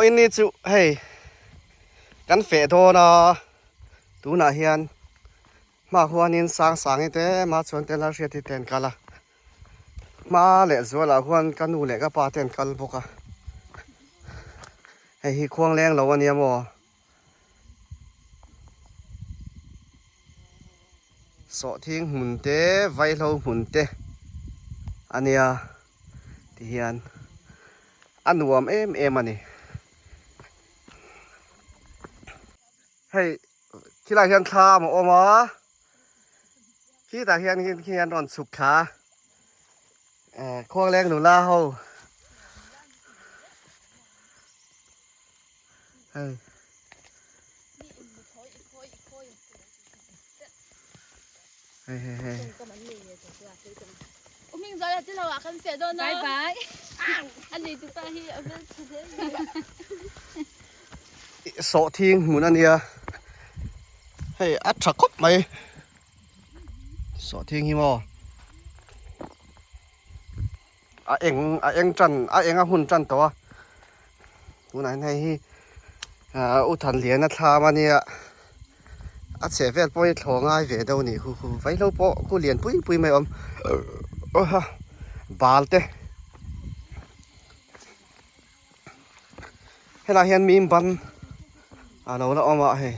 Ini chu hei kan feh dawn a tunah hian hma huanin sang sangi te ma chuan te la hriat hi te an kal a hma leh zualah huan ka nu leh ka pa te an kal bawk a hei hi khuang leng lo ania maw. Sawhthing hmun te vaihlo hmun te ania tihian a nuam em em a ni. Hei khilaiah hian thlam a awm a khitah hian khian rawn chhuk thla a khuangleng nula ho hei hei hei hei Bye bye. Sawhthing hmun a nia hei a tha khawp mai sawhthing hi maw a eng a eng tan a eng a hun tan tawh a tunah hian hei hi ah u Thanliana thlam a nia a chheh vel pawh hi thlawh ngai ve deuh a ni khu khu vaihlo pawh khu lian pui pui mai a awm bal te. Helaiah hian mim ban a lo la awm a hei.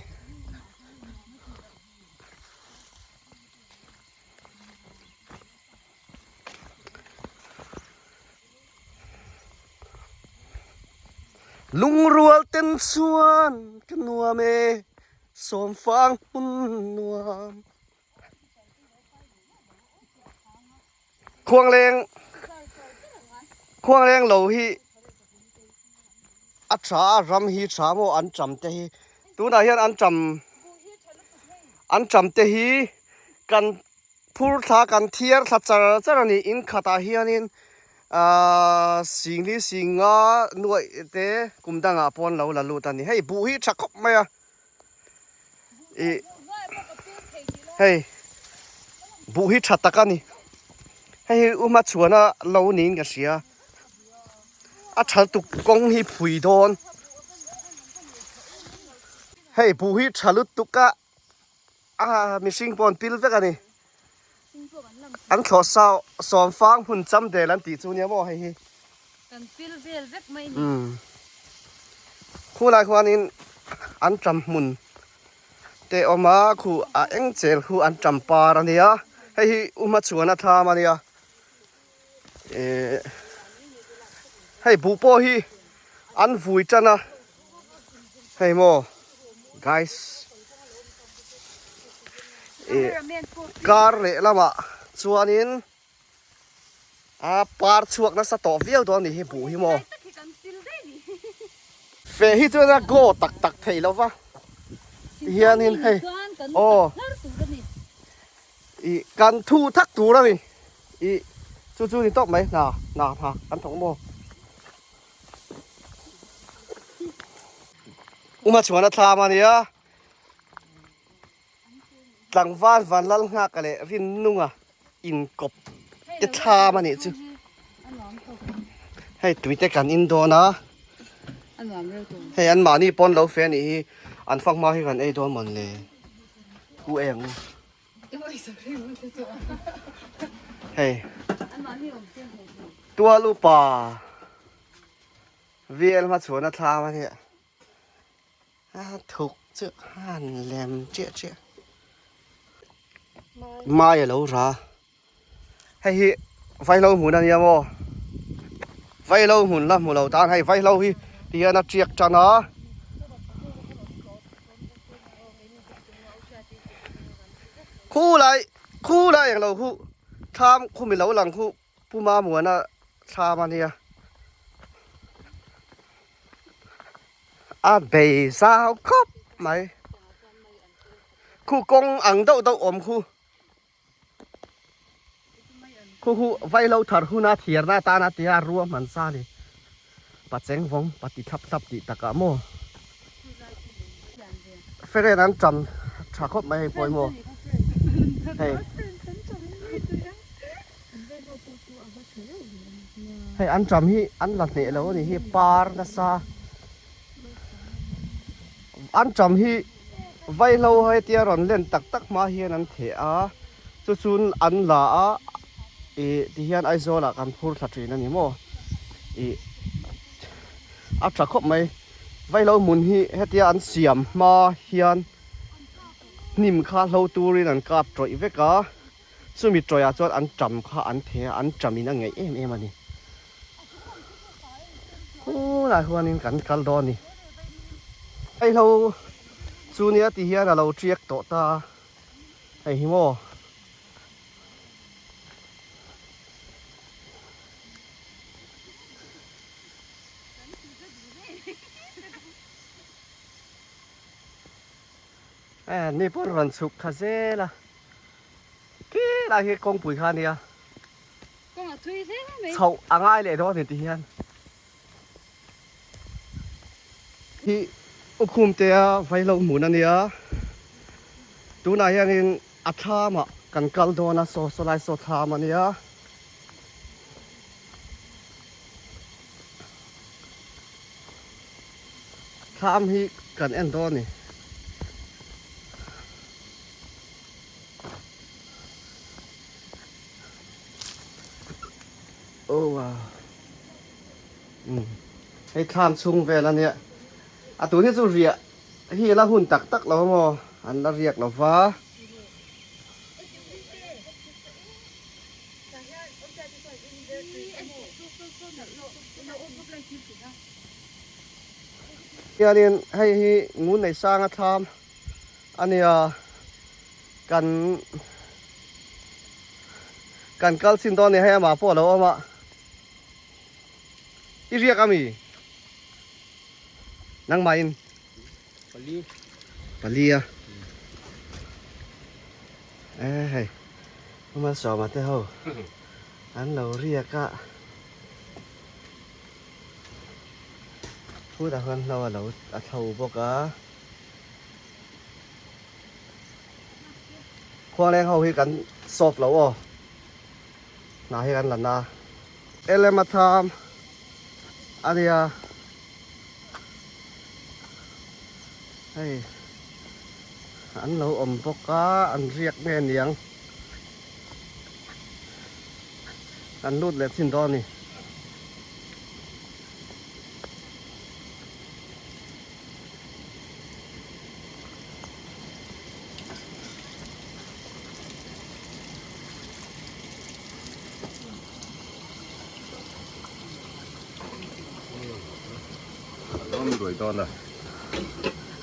Lungrual ten chuan ka nuam e sawmfang hmun nuam. Khuangleng Khuangleng lo hi a tha a ram hi tha maw an tam te hi tunah hian an tam an tam te hi kan phur thla kan thiar thla char char a ni in khatah hianin ahh singli singa nuaih te kum dangah pawh an lo la lut a ni hei buh hi tha khawp mai a. Ih hei buh hi tha tak a ni hei hi u hmachhuana lo niin ka hria a tha tuk kawng hi phui dawn hei buh hi tha lutuk a ah mihring pawh an pil vek a ni an thlawh sau sawm fang hmun cham del an tih chu nia maw hei hi. Kan pil vel vek mai ni. Umm. Khulai khuanin an ṭam hmun te awm a, khu a eng chel khu an ṭam par a nia. Hei hi u hmachhuan a thlam a nia. Ehh hei buh pawh hi an vui ṭan a. Hei maw guys ehh kar lehlamah chuanin. A par chhuak nasa tawh viau dawn anih hi buh hi maw. Feh hi chuan a glow tak tak thei lo va tihianin hei aw ih kan thu thak tur a ni ih chu chu ni tawp mai hna hna hna kan thawk maw. Uma chhuan a thlam a nia. Tlangval Vanlal Nghaka leh Rinnunga inkawp te thlam a nih chu. Hei tui te kan in dawn a. Hei an mahni pawn lo fe a nih hi an fak hma hi kan ei dawn mawn le. U eng. Hei tual upa VL hmachhuan a thlam a nia. A thuk chu han lem chiah chiah mai a lo ra hei hi vaihlo hmun a nia maw vaihlo hmun la hmu lo tan hei vaihlo hi ti hian a tiak tan a khulai khulai englo khu thlam khumi lo lang khu Pu Mamuana thlam a nia. A bei zau khawp mai. Khu kawng ang deuh deuh awm khu. Khu khu vaihlo thar huna thiarna atana tia rua hman sa a ni. Pacheng vawng pati thlap thlap tih takah maw. Feren an ṭam ṭha khawp mai hei pawimawh hei. Hei an ṭam hi an la hneh lo a ni hi par nasa. Anṭam hi vaihlo hetia rawn len tak tak hma hian an theh a, chu chu an la a, ih tihian Aizawl ah kan phur thla thin a ni maw? Ih a tha khawp mai, vaihlo hmun hi hetia an siam hma hian hnim kha hlo turin an kap tawih vek a, chumi tawih ah chuan anṭam kha an theh a, anṭam in a ngeih em em a ni. Khulai huanin kan kal dawn a ni. Vaihlo chu nia ti hian a lo tiak tawh ta a, hei hi maw. Ni pawn rawn chhuk tha zel a, khilai hi kawngpui kha a nia. Kawng a thui hle mai. Chhoh a ngai leh dawn ni ti hian. Hi Ukhum te a vaihlo hmun a nia. Tunah hianin a thlamah kan kal dawn a, saw saw lai saw thlam a nia. Thlam hi kan en dawn a ni. Oh wow. Um. Hei thlam chhung vel a nia. A tun hi chu riah hi la hun tak tak lo maw an la riak lo va. Hianin hei hi ngun nei sanga thlam a nia kan kan kal chin dawn a ni hei amah pawh a lo awm a i riak ami nangmahin pali pali a e hei malsawma te ho an lo riak a. Phutah khan hlo a lo a thlo bawk a. Khuangleng ho hi kan solve lo aw. Hna hi kan la na. Elem a tham a nia. Hei an lo awm bawk a an riak nge niang. Kan lut leh chin dawn a ni.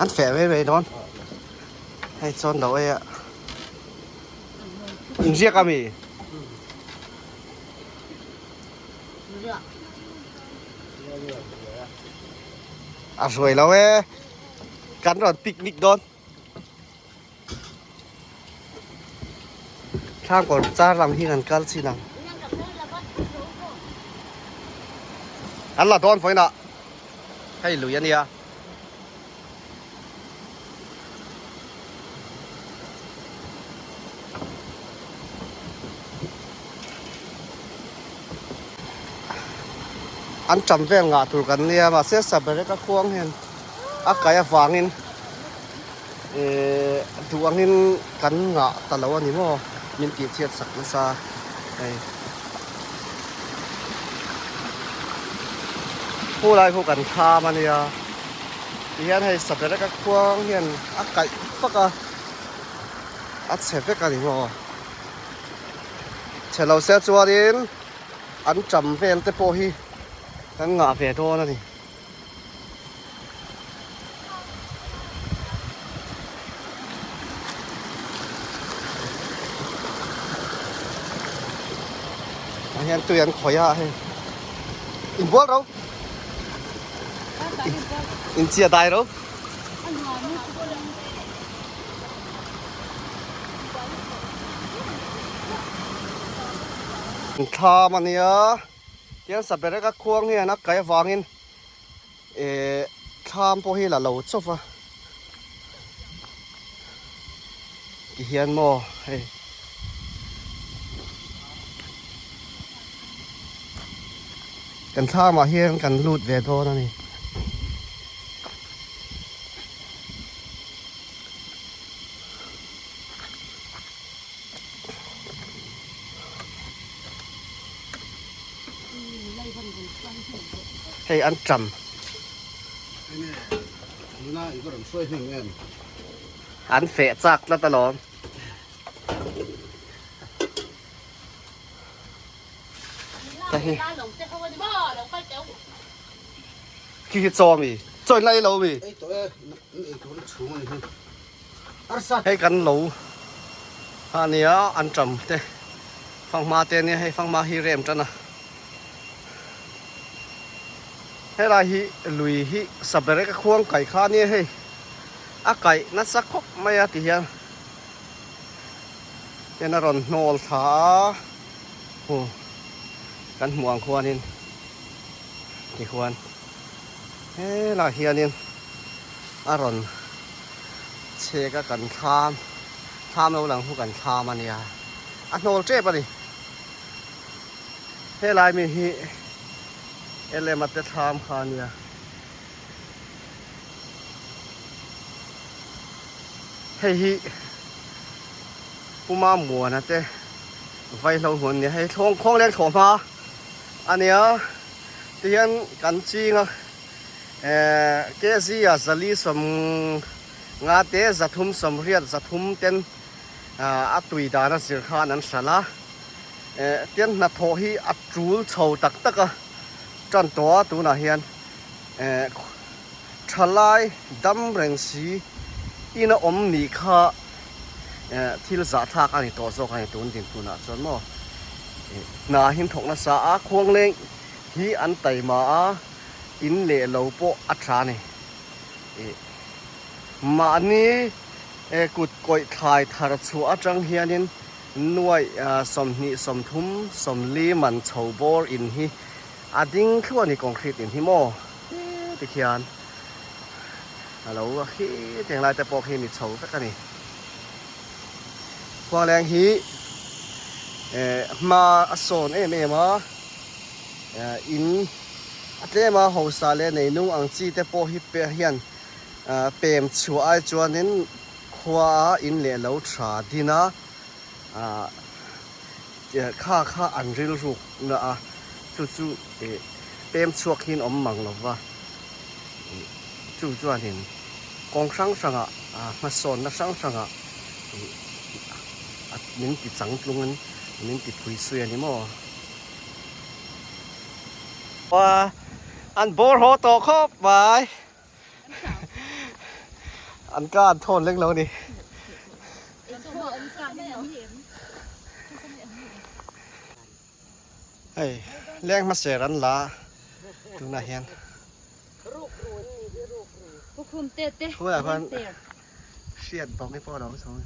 An feh mai mai dawn. Hei chuan lo ei a. Inziak a mi? A hruai lo e. Kan rawn picnic dawn. Thlang kawr char lam hi kan kal chin ang. An la dawn vawiinah. Hei lui a nia. An ṭam vel ngah tur kan nia mahse sabereka khuang hian a kai avangin ehh duh angin kan ngah ta lo a ni maw min tih chhiat sak nasa hei. Khulai khu kan thlam a nia tihian hei sabereka khuang hian a kaih vak a a chhe vek a ni maw chhe lo se chuanin an ṭam vel te pawh hi kan ngah ve dawn a ni. Ah hian tui an khawih a hei inbual ro inchia dai ro thlam a nia. Tiang saberek a khuang hian a kai avangin eh thlam pawh hi la lo chawp a ti hian maw hei kan thlamah hian kan lut ve dawn a ni. Hei an ṭam. An feh chak tlat alawm. Khi hi chaw mi chaw in la ei lo mi. Hei kan lo a nia an ṭam te fanghma te ania hei fanghma hi rem tan a helai hi lui hi saberek a khuang kaih kha ania hei a kaih nasa khawp mai a ti hian hian a rawn hnawl thla a hu kan hmuh ang khuanin tihuan helaiah hianin a rawn chhek a kan thlam thlam lo lang chu kan thlam a nia a hnawl tep a ni helai mi hi elema te thlam kha a nia. Hei hi Puma Muana te vaihlo hmun a nia hei thlawng khawng leng thlawh hma a nia tihian kan ching a ehh kg ah zali sawm nga te zathum sawmriat zathum ten ah a tui dan a zir khan an hralh a eh tian hnathawh hi a tul chho tak tak a tan tawh a tunah hian. Eh thalai dam reng si ina awm nih kha eh thil zahthlak a ni tawh zawk a ni tun dinhmunah chuan maw eh hna hi an thawk nasa a khuangleng hi an taima a in leh lo pawh a tha a ni eh mahni eh kut kawih thlai thar chhuah atang hianin nuaih 20 30 40 man chho bawr in hi A ding thluah a ni concrete in hi maw ti khian a lo khi tiang lai te pawh khi mi chho vek a ni. Khuangleng hi eh hma a sawn em em a eh in a tlem a hausa leh neinung ang chi te pawh hi pe hian ah pem chhuah ai chuanin khua a in leh lo tha din a ah Kha kha an rilruk na a, chu chu ih pem chhuak hian awm mang lo va, ih chu chuanin kawng hrang hrangah hmasawnna hrang hrangah ih min ti changtlungin min ti phui sui a ni maw. An bawr haw tawh khawp mai. An ka an thawn leng lo a ni. Hei leng hmaser an la tunah hian. Khuaiah khuan hriat bawk hi pawh a lo awm chho a ni.